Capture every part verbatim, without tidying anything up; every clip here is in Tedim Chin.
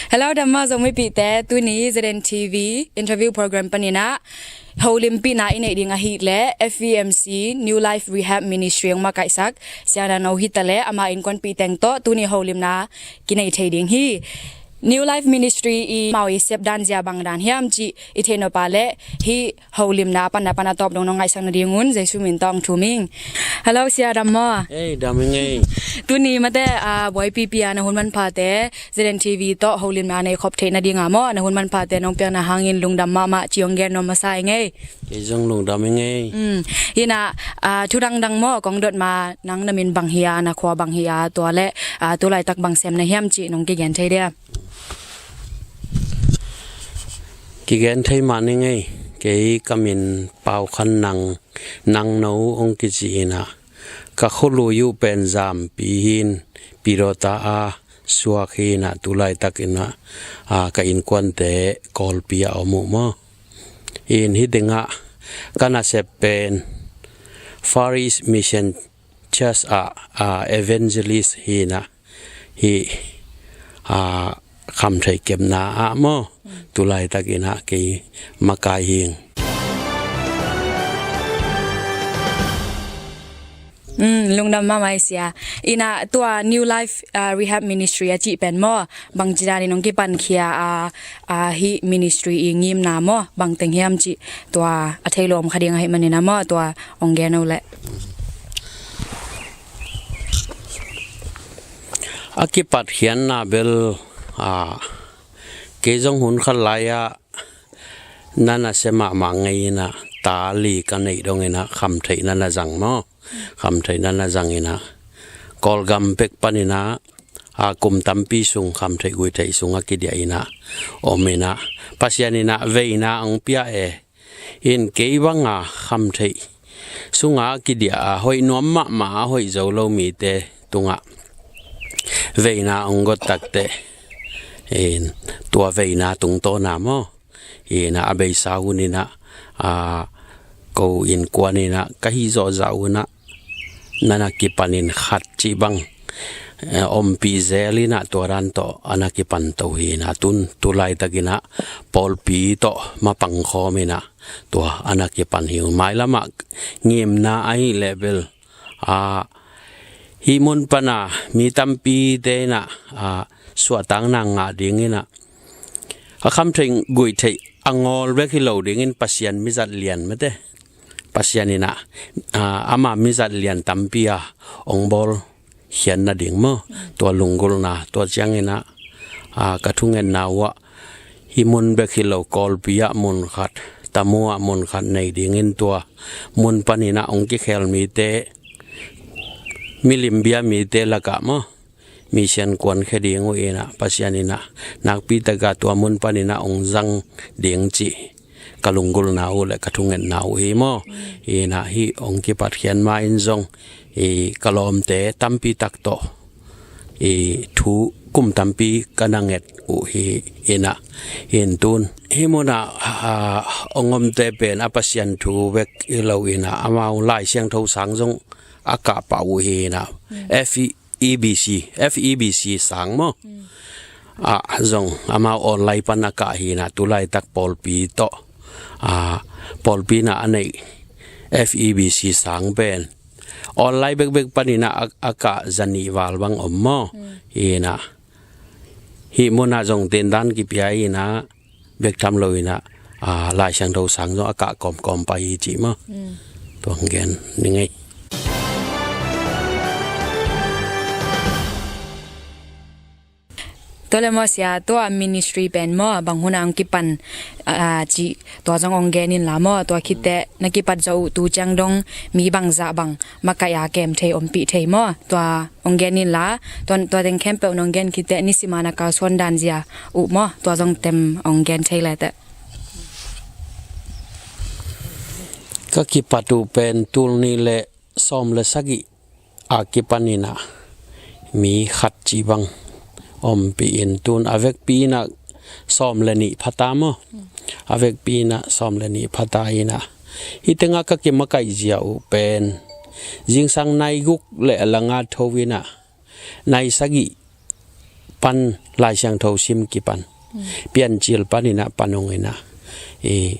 Hello, dammaw Zomipihte, tuni Z N T V interview program paninah holimpihna i neih ding ahih leh F E M C New Life Rehab Ministry hong makaihsak Sia Dano hitaleh ama innkuanpih teng tawh tuni holimna kinei thei ding hi. New Life Ministry i mau i sepdan zia bangdan hiam cih i theih nop a leh hih holimna a panna pan a tawp dong nong ngaihsak nadingun Jesu min tawh hong thum ing. Hello, Sia, dammaw? Ei, dam ing ei. Tuni mate, a, buaipipi a na hun manphate Z N T V tawh holimna nei khop theih nadinga maw, na hun manphate nong piakna hangin lungdam mahmah ci hong gen nuam masa ing ei. Kei zong lungdam ing ei. Mm. Hinah, a, thu dangdang maw kong dot ma, nang na min bang hi a, na khua bang hi a, tua leh, a, tu laitak bang sem na hiam cih nong kigen thei dia? Kigen thei mah ning ei. Kei ka min Pau Khan Nang, Nang No hong kici inah, ka khualui uh pen Zampi hi-in, Pirota a suak hi inah, tu laitak inah, a, ka innkuante Kawlpi ah om uh maw. In hih tengah ka nasep pen Far East Mission Church ah, a, evangelist hi inah, hih, a, khamtheih kepna ah maw, tu laitak inah kei makai hi ing. Mm, lungdam mahmah ei, Sia. Inah tua New Life, a, Rehab Ministry a cih pen maw, bangci danin hong kipankhia a, a, hih ministry i ngimna maw, bangteng hiam cih tua a thei lo om kha ding ahih manin a maw, tua hong gen o leh. A kipatkhiatna bel, a, kei zong hun khat lai-ah na nasia mahmah ngei inah, ta li ka neih dong inah khamtheih na na zang maw. Khamtheih na na zang inah, Kawlgam pek pan inah, a, kum tampi sung khamtheih guihtheih sung a kidiah inah om inah, Pasian inah veina hong pia e. In kei banga khamtheih sunga kidiah a hoih nuam mahmah a hoih zo lo mite tungah veina hong got takteh, in tua veina tungtawna maw, inah a beisa hun inah, a, ko innkuan inah ka hih zawhzah unah na na kipanin khat cih bang, eh, ompih zel inah tua dan tawh a na kipanto hi inah, tun tu laitak inah pawlpi tawh mapangkhawm inah tua a na kipan hi uh. Mailamah ngimna ahih leh bel, a, hih mun pana mi tampite inah, a, suahtakna ngah ding inah, a khamtheih guihtheih a ngawl bek hi lo dingin Pasian mizat lian mate, Pasian inah, a, ama mizat lian tampi a hong bawlkhiat nading maw, tua lunggulhna, tua ciang inah, a, ka thungetna uh ah hih mun bek hi lo Kawlpi ah mun khat, Tamu ah mun khat nei dingin tua mun pan inah hong kikhel mite, milim bia mite lakah maw, mission kuankhia ding uh inah, Pasian inah nakpi taka tua mun pan inah hong zang ding cih ka lunggulhna uh le ka thungetna uh hi maw. Inah hih hong kipatkhiat ma in zong, i, ka lawmte tampi tak tawh, i, thu kum tampi ka na nget uh hi inah, in tun hih munah, a, hong omte pen a Pasian thu bek hi lo inah, amau Lai Siangtho sang zong a kah pah uh hi inah, F E B C, F E B C sang maw. A, zong amau online pan a kah hi inah, tu laitak pawlpi tawh, a, pawlpi inah a neih F E B C sang pen online bekbek pan inah a, a kah zanih val bang om maw. Hi inah hih munah zong tendan kipia inah, bek tham lo inah, a, Lai Siangtho sang zong a kah kawmkawm pah hi cih maw. Tua hong gen ning ei. Tua le maw Sia, tua ministry pen maw, bang hunah hong kipan, a, cih tua zong hong gen inla maw, tua khit teh na kipat zawh uh tu ciang dong mi bangzah bang makaih a kem thei, ompih thei maw, tua hong gen inla, tua, tua teng khempeuh nong gen khit teh nisima na kalsuan dan zia uh maw, tua zong tem hong gen thei le teh. Ka kipat uh pen tul nih le sawm le sagih a kipan inah mi khat cih bang ompih in, tun a vekpi inah sawm le nih phata maw. A vekpi inah sawm le nih phata inah, hih tengah ka kimakaih zia uh pen zingsang nai guk le a langa tho inah nai sagih pan Lai Siangtho sim kipan, Piancil paninah pan ung inah, i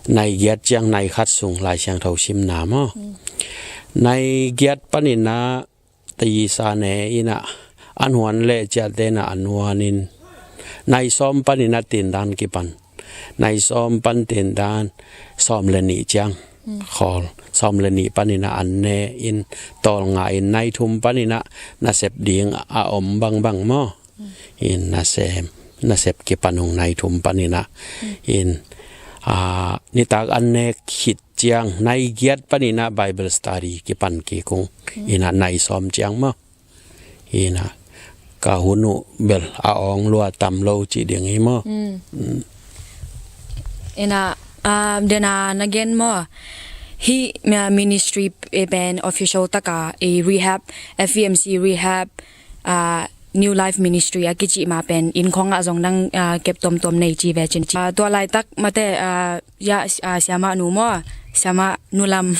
nai giat ciang nai khat sung Lai Siangtho simna maw. Nai giat paninah tisa ne inah an huan leh ciate inah an huanin, nai sawm paninah tindan kipan, nai sawm pan tindan sawm le nih ciang khawl, sawm le nih paninah an ne in, tawlnga in nai thum paninah nasep ding a om bangbang maw. In nasem, nasep kipan ung nai thum paninah. In, a, nitak an nek khit ciang nai giat paninah Bible study kipan kik ung. Inah nai sawm ciang maw. Inah ka hun uh bel a awng lua tam lo ci ding hi maw. Inah, ah, dena na gen maw, hih, ah, ministry, eh, pen official taka, eh, rehab, F E M C rehab, ah, New Life Ministry a kici ma pen inn khong ah zong nang, ah, kep tuamtuam nei ci ve cin ci. Ah, tua laitak mate, ah, ya, ah, siama nu maw, siama nulam,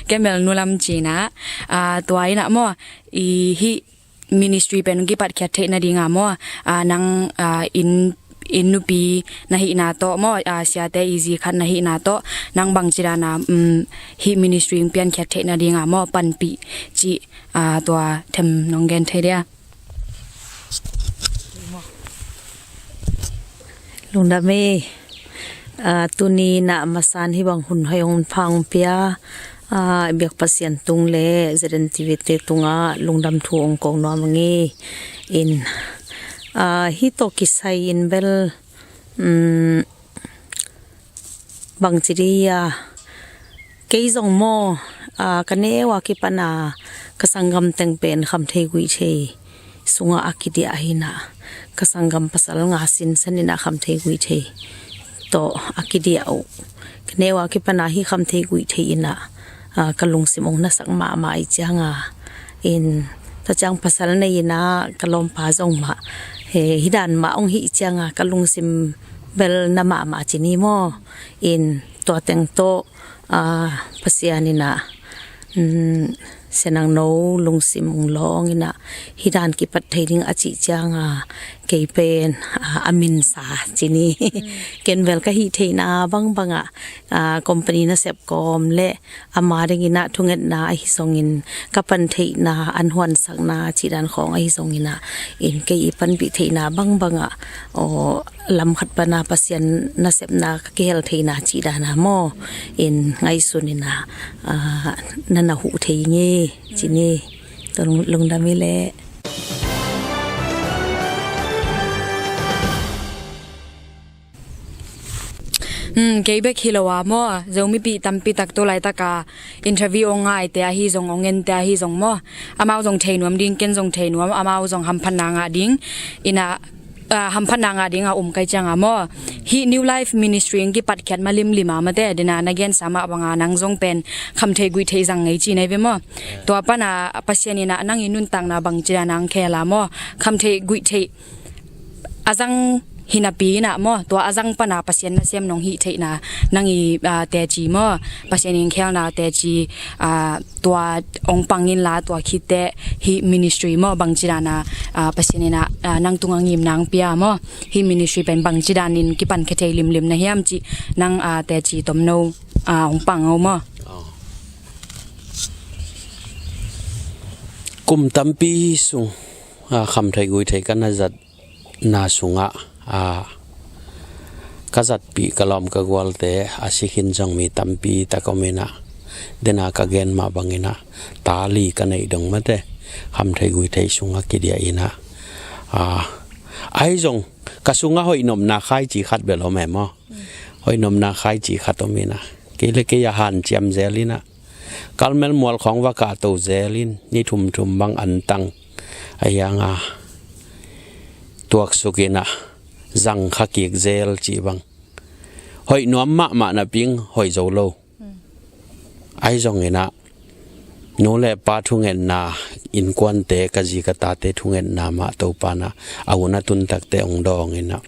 kemel nulam cina, ah, tua inah maw, i hih ministry pen kipatkhiat theih nadinga maw, ah, nang, ah, inn, inn nupi na hihna tawh maw, ah, siate i zi khat na hihna tawh nang bangci dana, um, hih ministry piankhiat theih nadinga maw panpih ci, ah, tua them nong gen thei dia. Lungdam ei. Ah, tuni na masan hi bang hun hoi hong phang pia, ah, biak Pasian tung le Z N T V te tunga lungdam thu ong ko nuam ngi in, ah, hi to kisai in bel, um, bangci dia, kei zong maw, ah, ka neu a kipana ka sanggam teng pen kham thei guih thei sunga a kidiah hina, ka sanggam pasal nga sinsan ina kham thei guih thei tawh a kidiah uh. Ka neu a kipana hi kham thei guih thei ina, ah, ka lungsim ong nasak mahmah i cianga in, tua ciang pasal nei ina ka lawmpa zong mah, he, hi dan mah ong hi i cianga ka lungsim bel na mahmah ci ni maw. In tua teng tawh, ah, Pasian ina, um, senang no lungsim ung lawng ina hi dan kipat thei ding a cih cianga kei pen, ah, a minsa ci ni. Ken bel ka hih theihna bangbanga, ah, company nasep kawm le ama dingina thungetna ahi zongin ka pan theihna an huansakna cih dan khawng ahi zongina in kei i panpih theihna bangbanga, aw, lam khat pana Pasian nasepna ka kihel theihna cih dana maw in ngaihsun ina, ah, na na huh thei nge ci ni. Tua lung, lungdam i leh. Hmm, kei bek hi lo a maw, Zomipi tampi tak tu laitaka interview ong ngaite ahi zong, ong ente ahi zong maw, amau zong thei nuam ding, ken zong thei nuam, amau zong hamphatna ngah ding ina, ah, hamphatna ngah dinga um kai cianga maw, hih New Life Ministry ong kipatkhiat ma limlima mate dena na gensa mah banga nang zong pen kham thei guih thei zang ngei ci nei ve maw. Tua pana Pasian ina nang i nuntakna bangci dana ong khela maw, kham thei guih thei a zang hinapi ina maw, tua a zang pana Pasian nasem nong hih theihna nang i, ah, teci maw, Pasian in khelna teci, ah, tua ong pangin la tua khitte hih ministry maw bangci dana, ah, Pasian ina, ah, nang tunga ngimna ong pia maw, hih ministry pen bangci danin kipan khe thei limlim na hiam cih nang, ah, teci tomno, ah, ong pang o maw. Kum tampi sung, ah, kham thei guih thei ka na zat na sungah, a, ka zatpih ka lawm ka gualte a sikhin zong mi tampi tak om ina, dena ka gen mah bangina tali ka neih dong mate, kham thei guih thei sunga kidiah ina, a, ahi zong ka sunga hoih nopna khaici khat bel om e maw. Hoih nopna khaici khat om ina, kei le kei a hanciam zel ina, Kalmel mual khawng va kahto zelin ni thumthum bang antang a hianga tuaksuk ina zang kha kik zel cih bang. Hoih nuam mahmah na ping hoih zo lo. Ahi zong ina nu le pa thungetna, innkuante, ka zi ka tate thungetna mah Topa na a hun a tuntakte ong dawng ina.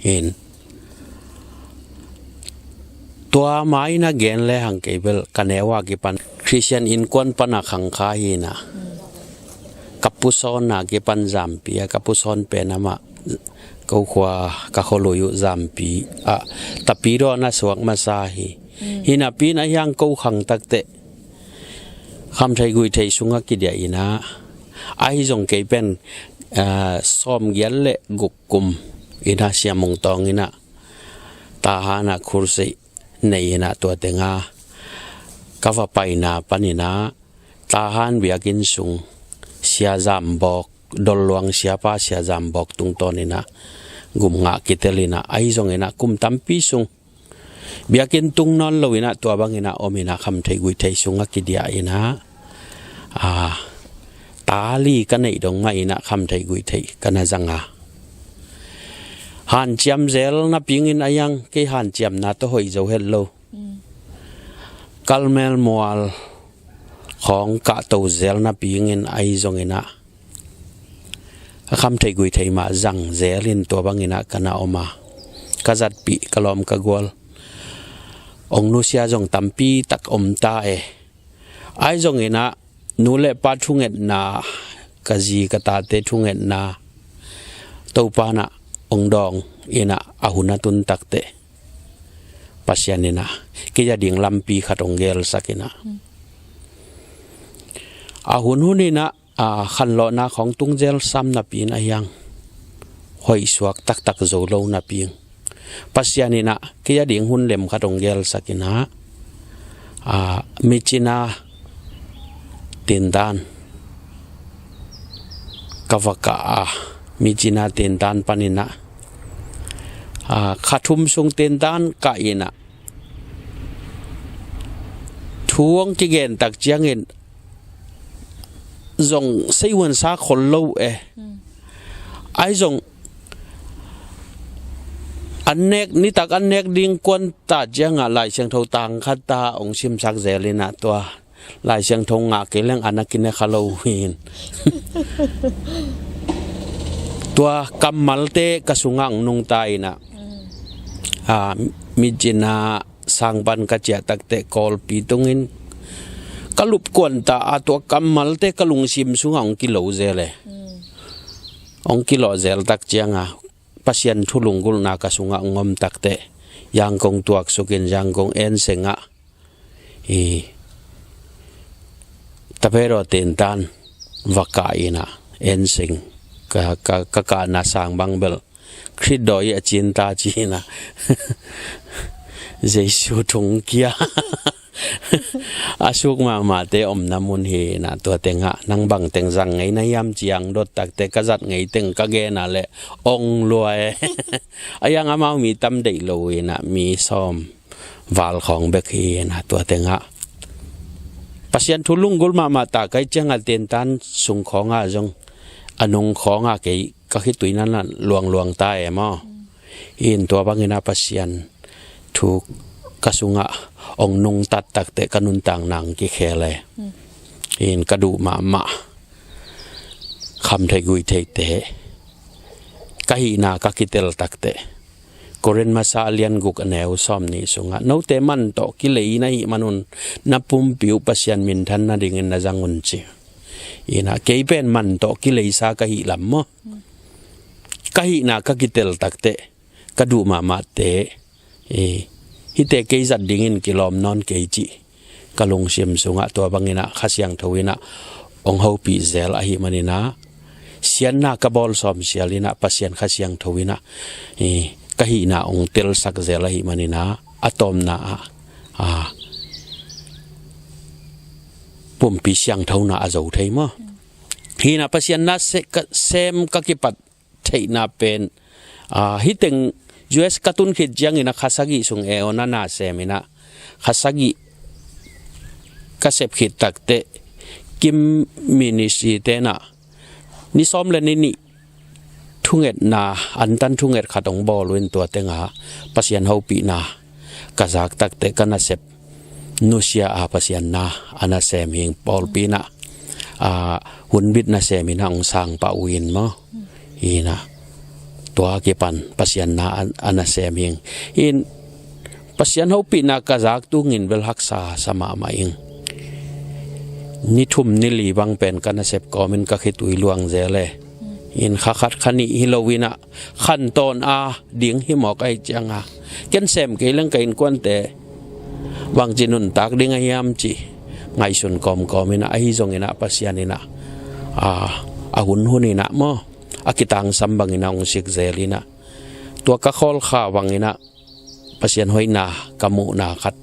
In tua mai na gen le hang kei bel ka neu a kipan Christian innkuan pana khangkha hi ina. ka pusawnna kipan Zampi ah, ka pusawn pen amah ko khua ka khualui uh Zampi ah tapidaw na suak masa hi. Hi napi-in a hiang ko khang takteh khamtheih guihtheih sungah kidiah in ah, ahi zong kei pen, ah, sawmgiat le guk kum in ah Sia Mung Tawng in ah Tahan ah khursei nei in ah tua tengah ka va paina panin ah Tahan biakinn sung Sia Zambawk, Dolluang siapa Sia Zambawk tungtawn in ah gum ngah kitel in ah, ahi zongin ah kum tampi sung biakinn tung nawn lo in ah tua bangin ah om in ah khamtheih guihtheih sungah kidiah in ah, a, ta li ka neih dong mah in ah khamtheih guihtheih ka na zang a. Hanciam zel napi-in a hiang kei hanciamna tawh hoih zo het lo. Kalmel mual khawng kahto zel napi-in ahi zongin ah a khamtheih guihtheih mah zang zel in tua bangin ah ka na om a. Ka zatpih, ka lawm ka gual, ong nusia zong tampi tak om ta e. Ahi zongin ah nu le pa thungetna, ka zi ka tate thungetna Topa in ah ong dawng in ah a hun a tun takteh Pasian in ah kei a ding lampi khat ong gelsak in ah, a hunhun in ah, a, khanlawhna khawng tung zel sam napi-in a hiang hoih suak taktak zo lo napi-in Pasian in ah kei a ding hun lem khat ong gelsak in ah, a, Myitkyina tindan ka va kah a, Myitkyina tindan panin ah, a, kha thum sung tindan kah in ah thu ong kigen tak ciangin zong sei huan sa khol lo e. Ahi zong an nek, nitak an nek ding kuan ta ciangah Lai Siangtho tang khat ta ong simsak zel in ah tua Lai Siangtho ngah kei leng an a kine kha lo hi in. Tua kammalte ka sungah ong nungta in ah, a, Myitkyina sang pan ka ciah takteh Kawlpi tungin ka lup kuan ta a, tua kammalte ka lungsim sungah ong kilo zel e. Ong kilawh zel tak ciangah Pasian thu lunggulhna ka sungah ong om takteh Yangon tuaksuk in Yangon Enseng ah i tapedaw tindan va kah in ah, Enseng ka, ka, ka kahna sang bang bel Khrih dawi a cin ta ci in ah Jesu thong kia a suk mahmahte omna mun hi in ah, tua tengah nang bang teng zang ngei na hiam ci-in ong dot takteh ka zat ngei teng ka gen a leh ong lua e. A hiang amau mi tam deih lo in ah mi sawm val khawng bek hi in ah, tua tengah Pasian thu lunggulh mahmah ta ka hih ciangah tindan sung khawngah zong a nung khawngah kei ka khitui na na luangluang ta e maw. In tua bangin ah Pasian thu ka sungah ong nungtat takteh ka nuntakna ong kikhel e. In ka duh mahmah khamtheih guihtheihte ka hihna ka kitel takteh Korin masa a lian guk a neu sawmnih sungah, note man tawh kilei na hih manun na pumpi uh Pasian minthan nadingin na zang un ci. In ah kei pen man tawh kileisa ka hih lam maw, ka hihna ka kitel takteh ka duh mahmahte, e, hihte kei zat dingin kilawm nawn kei cih ka lungsim sungah tua bangin ah Kha Siangtho in ah ong hopih zel ahih manin ah, siatna ka bawl sawm sial in ah Pasian Kha Siangtho in ah, e, ka hihna ong telsak zel ahih manin ah, a tawpna ah, a, pumpi siangthona a zo thei maw. Hi in ah Pasian na se-, ka, sem ka kipat theihna pen, a, hih teng U S ka tun khit ciangin ah kha sagih sung e aw na na sem in ah, kha sagih ka sep khit takteh Kim Ministry te in ah ni sawm le ni nih thungetna, antan thunget khat ong bawl uh in tua tengah Pasian hopihna ka zak takteh ka nasep nusia a Pasian na a nasem hi ing. Pawlpi in ah, a, hunbit nasem in ah ong sang pah uh in maw. Hi in ah tua kipan Pasian na a, a nasem hi ing. In Pasian hopihna ka zak tungin bel haksa sa mahmah ing. ni thum ni li bang pen ka nasep kawmin ka khitui luang zel e. In kha khat kha nih hi lo inah khantawn a ding hi mawk ahi cianga ken sem kei leng ka innkuante bangci nuntak ding a hiam ci ngaihsun kawmkawm inah ahi zong inah Pasian inah a, a hunhun inah maw a kitangsam bang inah hong sik zel inah tua ka khawlkha bang inah Pasian hoihna ka muhna khat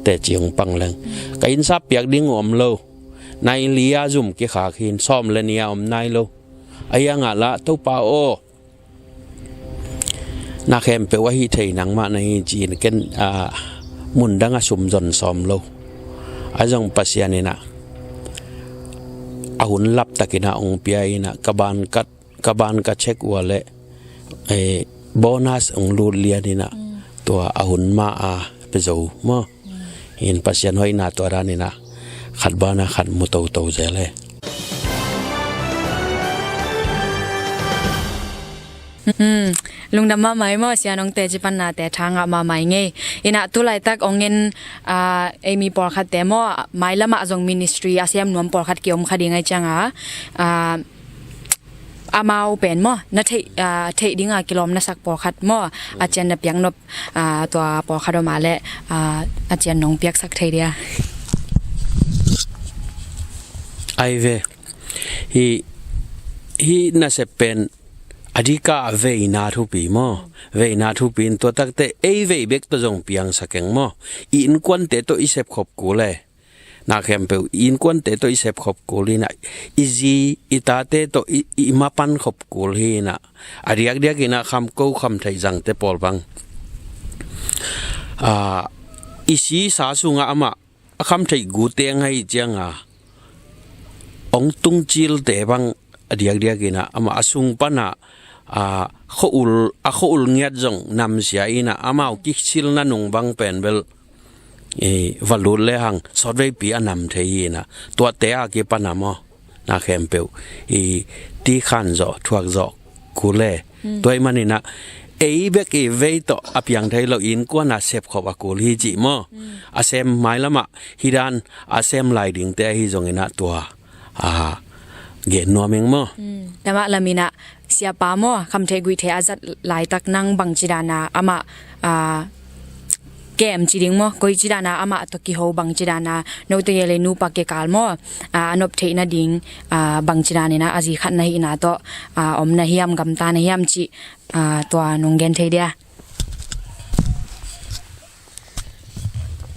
teci hong pang leng ka innsap piak ding uh om lo. Nai li a zum kikhak hin sawm le nih a om nai lo. A hiangah lah Topa aw na khempeuh ahi thei nangmah na hi ci-in ken a, mundang a sum zon sawm lo. A zong Pasian inah a hun laptak inah hong pia inah ka ban ka ka ban ka check ua le eh, bonus hong lut lian inah tua a hun ma a pe zo maw. In Pasian hoihna tua dan inah khat bana khat mu toto zel e. Hmm, lungdam mahmah hi maw, Sia nong teci pannate thangah mahmah hi ngei. Inah tu laitak hong en ah, ei mi pawlkhatte maw, mailamah zong ministry a sem nuam pawlkhat ki-om kha ding ahi cianga ah, amau pen maw na theih, ah, theih dinga kilawm na sak pawlkhat maw a cian na piak nop ah, tua pawlkhat om a le ah, a cian nong piaksak thei dia. Ai ve hi hi nasep pen a dika veina thupi maw veina thupi in tua takte ei vei bek tawh zong piangsak eng maw i innkuante tawh i sepkhop kul e. Na khempeuh i innkuante tawh i sepkhop kul inah i zi i tate tawh i, i mapan khop kul hi inah a diakdiak inah kham ko kham theih zangte pawl bang ah, i si sa sungah amah a kham theih gute ngai cianga ong tung cilte bang a diakdiak inah amah a sung panah a khuaul a khuaul ngiat zong namsia inah amau kisilna nung bang pen bel i va lut lehang sawtveipi a nam thei hi inah tuate a kipan a maw na khempeuh i tikhan zawh thuak zawh kul e. Tua ih man inah ei bek i vei tawh a piang thei lo innkuan a sepkhop a kul hi cih maw a sem mailamah hi dan a sem lai dingte ahi zong inah tua a gen nuam ing maw. Lamah lam inah siapa maw khamtheih guihtheih a zat laitak nang bangci dana amah ah, kem ci ding maw koici dana amah tawh kiho bangci dana note gele nupa kekal maw ah, a nop theih nading ah, bangci dan inah a zi khat na hihna tawh ah, om na hiam gamta na hiam cih ah, tua nong gen thei dia.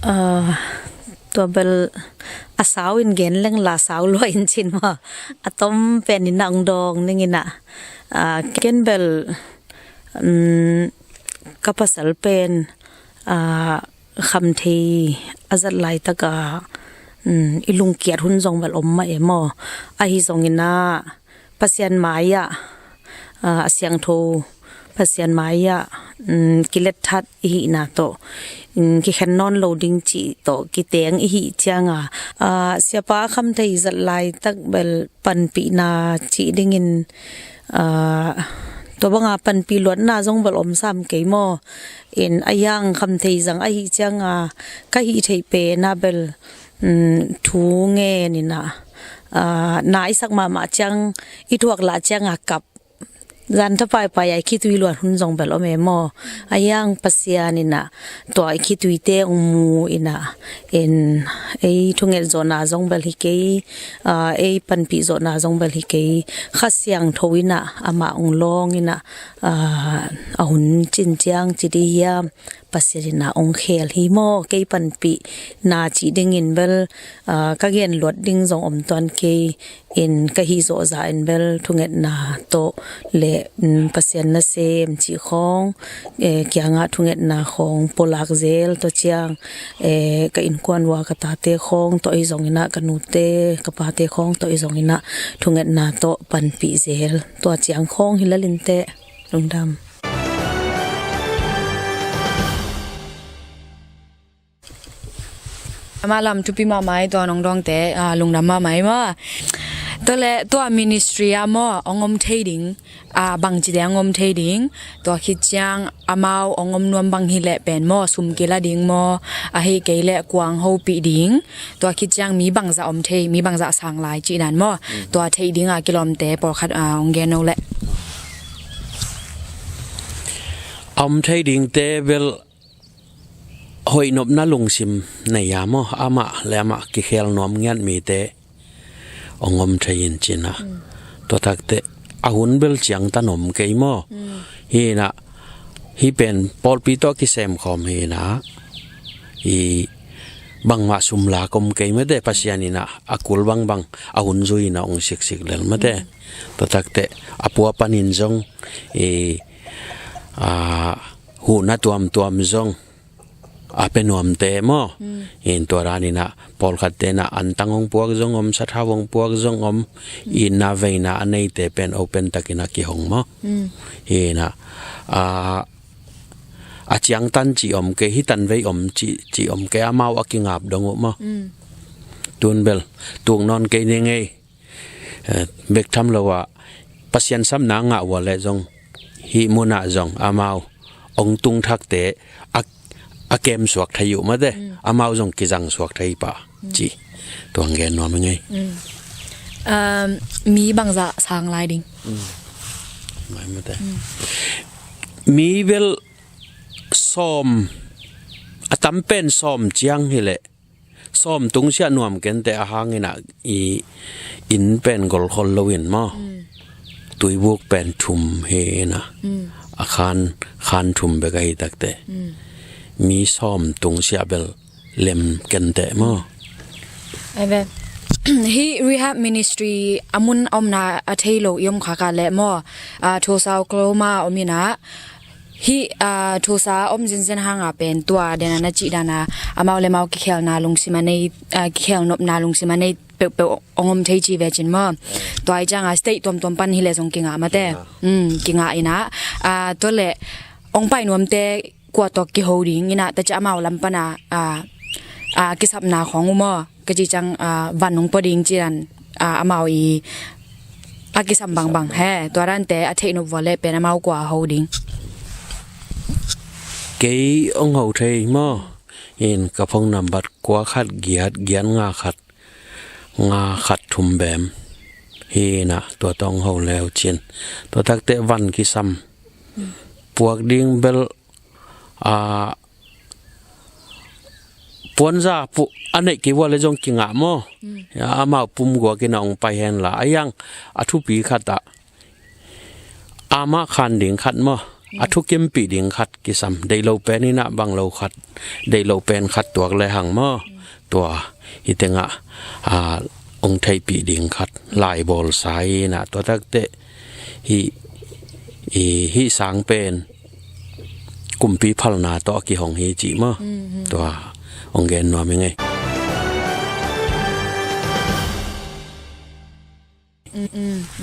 Ah, tua bel a sau in gen leng la sau lua in cin maw a tom pen inah ong dawng ning inah ah, ken bel um, ka pasal pen ah, khamthei a zat laitaka um, i lungkiat hun zong bel om mah e maw ahi zong inah Pasian mai-ah ah, a siangtho Pasian mai-ah um, kiletthat i hihna tawh um, kikhen nawn lo ding cih tawh kiteng i hih cianga ah, siapa a khamthei zat laitak bel panpihna cih dingin ah, tua banga panpih luatna zong bel om sam kei maw in a hiang khamthei zang ahi cianga ka hih theih pena bel um, thu ngen inah ah, na i sak mahmah ciang i thuak lah cianga kap zan tha paipai a i khitui luat hun zong bel om e maw a hiang Pasian inah tua i khituite ong mu inah in ei thunget zawhna zong bel hi kei ah, ei panpih zawhna zong bel hi kei Kha Siangtho inah amah ong lawng inah ah, a hun cin ciang ci di hiam Pasian inah ong khel hi maw kei panpihna cih dingin bel ah, ka gen luat ding zong om tuan kei in ka hih zawhzah in bel thungetna tawh le um, Pasian nasem cih khawng eh, kiangah thungetna khawng pulak zel tua ciang eh, ka innkuan ua ka tate khawng tawh ahi zong inah ka nute ka pate khawng tawh ahi zong inah thungetna tawh panpih zel tua ciang khawng hi lalin teh. Lungdam. Amah lam thupi mahmah hi tua nong dawngte ah, lungdam mahmah hi maw. Tua le tua ministry ah maw, hong om thei ding, a, bangci te hong om thei ding, tua khit ciang amau hong om nuam bang hi leh pen maw, sum kila ding maw, ahi kei leh kua hong hopih ding, tua khit ciang mi bangzah om thei, mi bangzah sang lai cih dan maw, tua theih ding a kilawmte pawlkhat, a, hong gen no leh. A om thei dingte bel hoih nopna lungsim nei a maw, amah le amah kikhel nuam ngiat mite hong om thei in cih na. Tua takteh a hun bel ciangtan om kei maw. Hi na, hi pen pawlpi tawh kisem khawm hi na, i bangmah sum lak om kei mate, Pasian in a, a kul bangbang a hun zui in a hong siksik lel mate. Tua takteh a pua panin zong i, a, huhna tuamtuam zong a pia nuamte maw. Hi in tua dan in a, pawlkhatte in a antang hong puak zong om, sathau hong puak zong om, itna veina a neite pen open takin a kihong maw. Hi in a, a, a ciangtan cih om kei, hi tanvei om cih, cih om kei, amau a kingap dong uh maw. Tun bel tung nawn kei ni ngei. Eh, bek tham lo ah Pasian sapna ngah uh a leh zong, hih mun ah zong amau hong tung thakte a, a kem suak thei uh mate, amau zong kizang suak thei pah ci. Tua hong gen nuam hi ngei. Um, mi bangzah sang lai ding? Mai mate. Mi bel sawm, a tam pen sawm ciang hi leh, sawm tungsiah nuam kei inteh, a hang in a, i inn pen golkhol lo in maw. Tuibuk pen thum hi in a, a khan, khan thum bek ahi takteh, mi sawm tungsiah bel lem kei inteh maw. Amen. Hih rehab ministry a mun a omna a thei lo i om khak a leh maw, a, Tulsa, Oklahoma om in a, hih, a, Tulsa om zenzen hang a pen tua den a na cih dan a, amau le amau kikhelna lungsim a nei, a, kikhel nopna lungsim a nei peuhpeuh hong om thei ci ve cin maw. Tua ahih ciang a state tuamtuam pan hi leh zong kingah mate. Kingah. Um, kingah in a, a, tua leh hong pai nuamte kua tawh kiho ding in a, tua ciang amau lam pan a, a, a, kisapna khawng uh maw, ka cih ciang, a, van hong pua ding ci dan, a, amau i a kisam bangbang he, tua dante a theih nop uh a leh pen amau kua ho ding? Kei hong ho thei maw. In ka phone number kua khat giat, giat nga khat, nga khat thum bem hi in a, tua tawh hong ho le uh cin. Tua takteh van kisam puak ding bel, a, puanza pu-, a neih kei uh a leh zong kingah maw. Ya, amau pum guak in a hong pai hen la, a hiang a thupi khat ah, amah khan ding khat maw, a thukimpih ding khat kisam, deih lo pen in a bang lo khat, deih lo pen khat tuak le hang maw. Tua hi teng ah, a, hong theihpih ding khat laibawl sa in a, tua takteh hih, hih sang pen kumpi phalna tawh a kihong hi cih maw. Tua hong gen nuam hi ngei.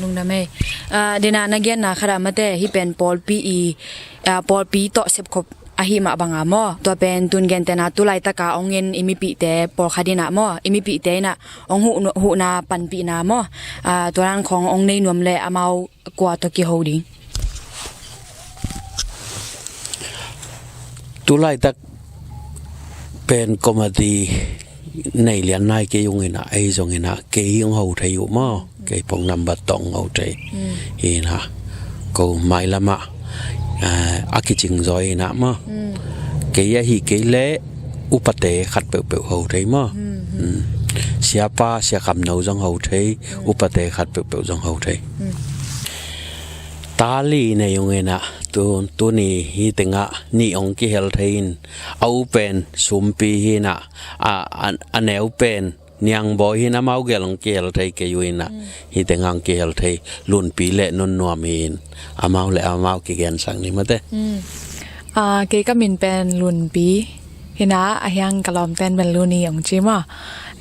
Lungdam ei. A, den a na genna khat ah mate, hih pen pawlpi i, a, pawlpi tawh sepkhop ahi mah bang a maw. Tua pen tun gentehna tu laitak a hong en i mipihte pawlkhat in a maw, i mipihte in a hong huh, huhna panpihna maw, a, tua dan khawng hong nei nuam leh amau kua tawh kiho ding? Tu laitak pen committee nei lian nai kei ung in a, ei zong in a, kei hong ho thei uh maw, kei phone number tawh hong ho thei. Hi in a, ko mailam ah, a, a kicing zaw in a maw. Kei ahi kei leh upate khat peuhpeuh ho thei maw. Siapa, Sia Kham No zong ho thei, upate khat peuhpeuh zong ho thei. Ta li nei ung in a, tu, tuni hi teng ah nih hong kihel thei in, a u pen Sumpi hi in a, a, a, a neu pen Niang Bawi hi in, amau gel hong kihel thei kei uh in a, hi teng ah hong kihel thei Lunpi le Nunnuam hi in, amau le amau kigensak ni mate. A, kei ka min pen Lunpi hi in a, a hiang ka lawmte'n pen Luni hong ci maw.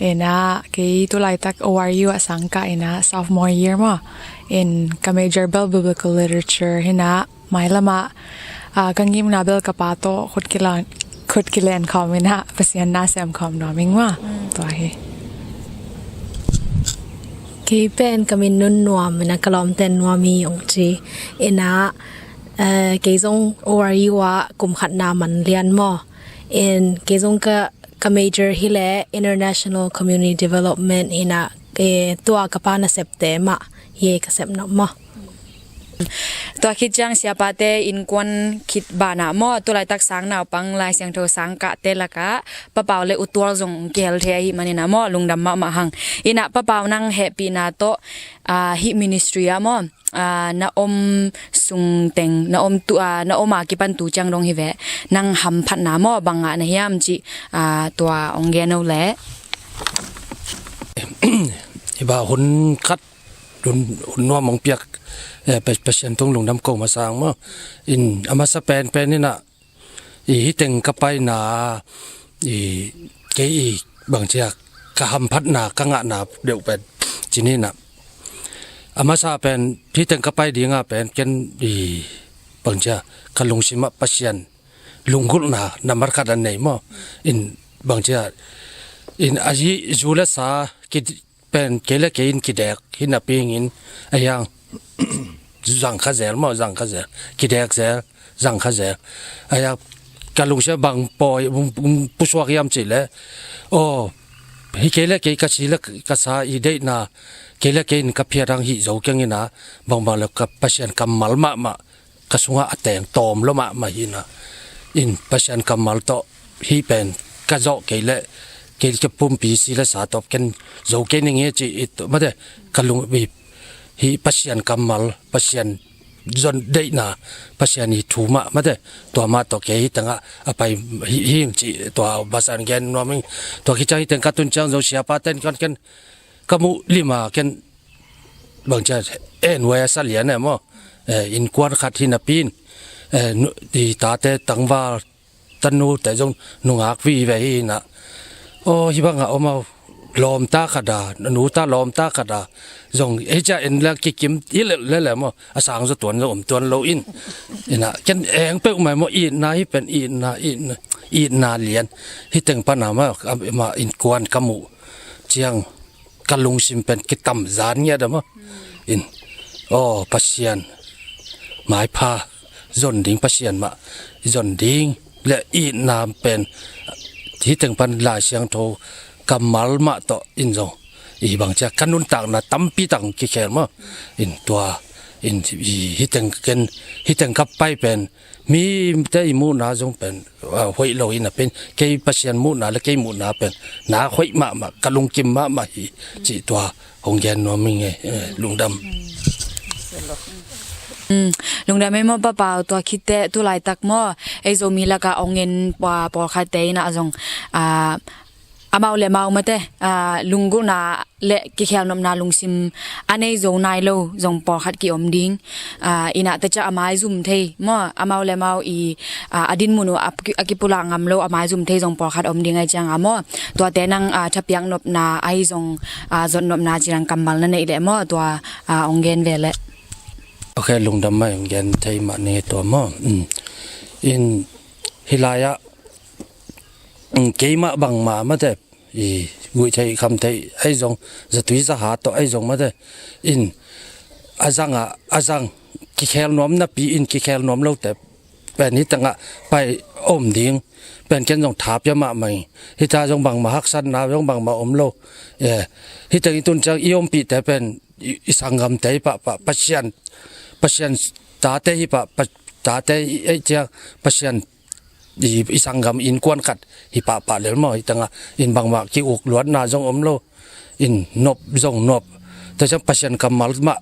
In a, kei tu laitak O R U ah sang kah in a, sophomore year maw. In ka major bel Biblical Literature hi in a, mailam ah, a, ka ngimna bel ka pa tawh khut kilan, khut kilen khawm in a, Pasian na sem khawm nuam ing maw. Tua hi. Kei pen ka min Nun Nuam, ina ka lawmten Nuam hi ong ci. Ina, eh, kei zong O R U ah kum khatna man lian maw. In kei zong ka, ka major hi le International Community Development, ina, eh, tua ka pa nasepte mah hi, ka sep nop maw. Tua khit ciang siapate innkuan khit banah maw, tulaitak sang naupang Lai Siangtho sang kahte lakah Pa Pau le U Tual zong kihel thei ahih maninah maw, lungdam mahmah hang. Inah Pa Pau, nang hehpihna tawh, ah, hih ministry ah maw, ah, na om sung teng, na om tu, ah, na om a kipan tu ciang dong hi ve, nang hamphatna maw, bang ngah na hiam cih, ah, tua ong gen o leh. Hi ba, hun khat hun, hun nuam hong piak, eh, Pa-, Pasian tung lungdam ko masa ang maw. In a masa penpen inah, i hiteng ka paina, i kei i bangcia ka hamphatna, ka ngahna deuh pen cin inah. A masa pen hiteng ka pai dinga pen ken i bangcia ka lungsimah Pasian lunggulhna nambat khat a nei maw. In bangcia, in a zu le sa ki pen kei le kei in kidek hi napi in, a hiang zang kha zel maw, zang kha zel, kidek zel, zang kha zel. A hiang ka lungsia bang pawi um, um, pusuak hiam cih leh, aw, hi kei le kei ka si le ka sa i deihna, kei le kei in ka phiat hang hih zo keng inah, bangbang le ka Pasian kammal mahmah ka sungah a teng tawm lo mahmah hi inah. In Pasian kammal tawh hih pen ka zawh kei leh, kei ka pumpi si le sa tawh ken zo kei ning hi ci it mate, ka lung i, hih Pasian kammal, Pasian zon deihna, Pasian i thu mah mate, tua mah tawh kei hitengah a pai hi, hing ci tua basan gen nuam ing. Tua khit ciang hiteng ka tun ciang zo siapa ten kan ken ka muh lima ken bangcia en wei a sa lian e maw. Eh, innkuan khat hi napi in, eh, nu-, i tate tangval tanu te zong nungak vive hi inah. Aw, hi bangah om au, lawmta khat a, nuta lawmta khat a zong ei cia en le kikim i le le le maw. A sang zaw tuan zaw om tuan lo in. Inah ken eng peuh mai maw, itna hi pen itna, itna, itna lian. Hiteng pana maw, a, ma innkuan ka muh ciang ka lungsim pen kitam zan ngiat a maw. In, aw, Pasian maipha zon ding, Pasian mah zon ding le itna pen hiteng pan Lai Siangtho kammal mah tawh in zong i bangcia ka nuntakna tampi tak kikhel maw. In tua, in i hiteng ken, hiteng ka pai pen mite i muhna zong pen, ah, hoih lo hi napi in, kei Pasian muhna le kei muhna pen na hoih mahmah, ka lungkim mahmah hi cih tua hong gen nuam ing e. Eh, lungdam. Mm, lungdam ei maw Pa Pau. Tua khit teh tulaitak maw, ei Zomi lakah ong en, ah, pawlkhatte inah zong, ah, amau le amau mate, ah, lunggulhna le kikhelnopna lungsim a nei zo nai lo zong pawlkhat ki-om ding. Ah, inah tua ciang a maizum thei maw, amau le amau i, ah, a dinmun uh a ki-, a kipulak ngam lo a maizum thei zong pawlkhat om ding ahih ciangah maw, tuate nang, ah, thapiak nopna ahi zong, ah, zot nopna cidang kammal na neih leh maw, tua, ah, ong gen ve leh. Ok, lungdam mah, ong gen thei mah ning e tua maw. Mm. In hih lai-ah, mm, keimah bangmah mate, i guih theih kham theih ahi zong, zatui zaha tawh ahi zong mate, in a zangah a zang, kikhel nuam napi in kikhel nuam lote pen hitengah pai om ding pen ken zong tha pia mahmah ing. Hita zong bangmah haksatna zong bangmah om lo. Eh, hiteng i tun ciang i ompihte pen i, i sanggamte hi pahpah, Pasian, Pasian tate hi pah, pa-, tate i, i ciang Pasian i, i sanggam innkuan khat hi pahpah lel maw. Hitengah in bangmah ki-uk luatna zong om lo, in nop zong nop. Tua ciang Pasian kammal mah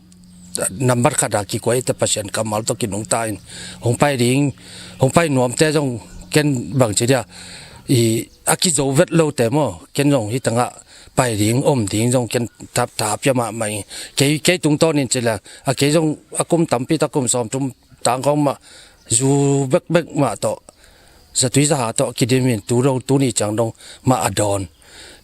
nambat khat a kikuai te, Pasian kammal tawh kinungta in hong pai ding, hong pai nuamte zong ken bangci dia, i a kizo vet lote maw, ken zong hitengah pai ding om ding zong ken tha, tha pia mahmah ing. Kei, kei tungtawn in ci leng, a kei zong a kum tampi tak, kum sawmthum tangkawng mah, zu bekbek mah tawh, zatui zaha tawh kidim in tu dong, tuni ciang dong mah a dawn.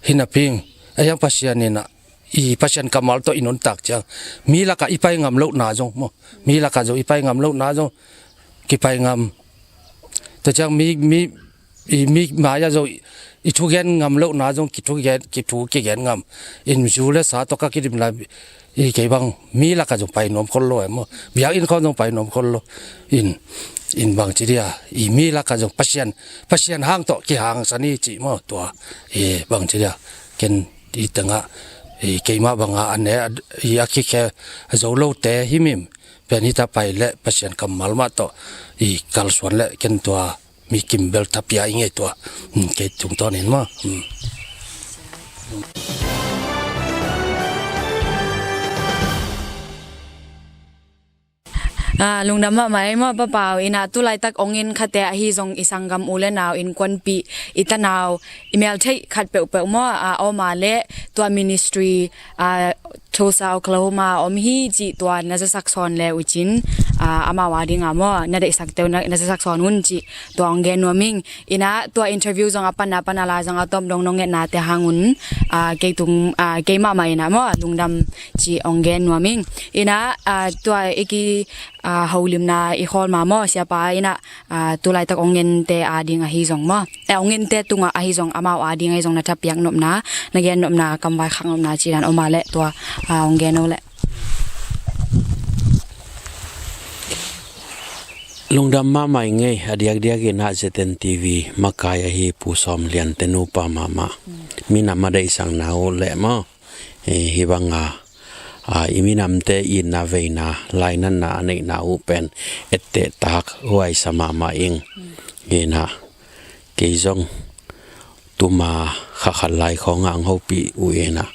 Hi napi in, a hiang Pasian inah, i Pasian kammal tawh i nuntak ciang, mi lakah i pai ngam lohna zong maw, mi lakah zong i pai ngam lohna zong kipai ngam. Tua ciang mi, mi, i mi mai-ah zong i, i thugen ngam lohna zong kithugen, kithu kigen ngam. In zu le sa tawh ka kidim lai, i kei bang mi lakah zong pai nuam khol lo e maw. Biakinn khawng zong pai nuam khol lo. In, in bangci dia, i mi lakah zong Pasian, Pasian hang tawh kihangsan i cih maw tua. I bangci dia, ken i tengah, i keimah bangah a ne, i a kikhe zo lote himhim pen hita pai le Pasian kammal mah tawh i kalsuan le ken tua mi kimbel thapia i ngei tua. Hmm, kei tungtawnin maw. Hmm. Ah, lungdam mahmah ei maw, Papa Pau. Inah tu laitak ong en khate ahi zong i sanggam u le nau, innkuanpih, i tanau, i meltheih khat peuhpeuh maw, ah, a om a le tua ministry, ah, Tulsa, Oklahoma om hi cih tua na zasak sawn le uh cin, ah, amau a dingah maw, na deihsakte uh na, na zasak sawn un cih tua ong gen nuam ing. Inah tua interview zong a pan a pan a la zong a tawm dong nong ngetnate hangun, ah, kei tung, ah, kei mahmah inah maw, lungdam cih ong gen nuam ing. Inah, ah, tua i ki, ah, holimna i khawl ma maw, Siapa inah, ah, tu laitak ong ente a ding ahi zong maw, eh, ong ente tungah ahi zong, amau a ding ahi zong na thapiak nopna, na gen nopna, kamvai khak nopna cih dan om a le tua, ah, ong gen o le. Lungdam mahmah i ngei, a diakdiak inah Z N T V makai ahi Pu Sawm Lian te nupa mahmah. Minam a deihsakna uh le maw. Eh, hih banga, ah, i minamte itna veina, lainatna a neihna uh pen etteh tak huaisa mahmah ing. Inah kei zong tuma kha khat lai khawngah ang hopih uh inah,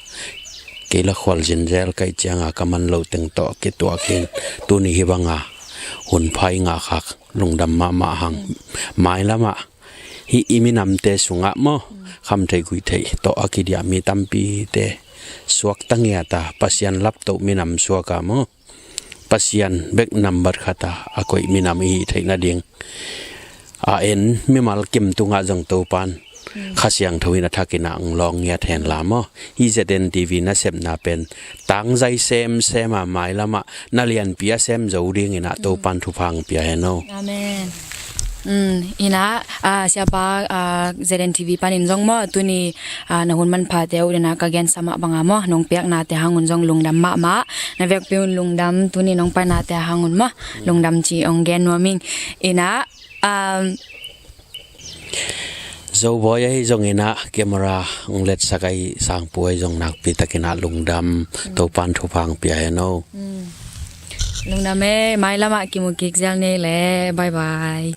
kei la khual zinzel kaih cianga ka man lo teng tawh kituakin tuni hih banga hun pha i ngah khak lungdam mahmah hang. Mailamah hih i minamte sungah maw, khamtheih guihtheih tawh a kidiah mi tampite suakta ngiata, Pasian laptoh minam suaka maw, Pasian bek nambat khata a koih minam i hih theih nading a en mimal kim tungah zong Topan Kha Siangtho in a thakin a ang lawng ngiat hen la maw. Hih Z N T V nasepna pen tangzai semsem a mailamah na lianpi a sem zo dingin a Topan thupha ang pia hen o. Amen. Um, inah, ah, Siapa, ah, Z N T V panin zong maw, tuni, ah, na hun manphate uh dena ka gensa mah banga maw, nong piaknate hangun zong lungdam mahmah. Na vekpi un lungdam, tuni nong painate hangun maw, lungdam ci ong gen nuam ing. Inah, um, Zobawi ahi zong inah, camera ong letsak ahi Sangpu ahi zong nakpi takin a lungdam, Topan thupha ang pia hen o. Lungdam e, mailamah kimu kik zel ni le, bye bye.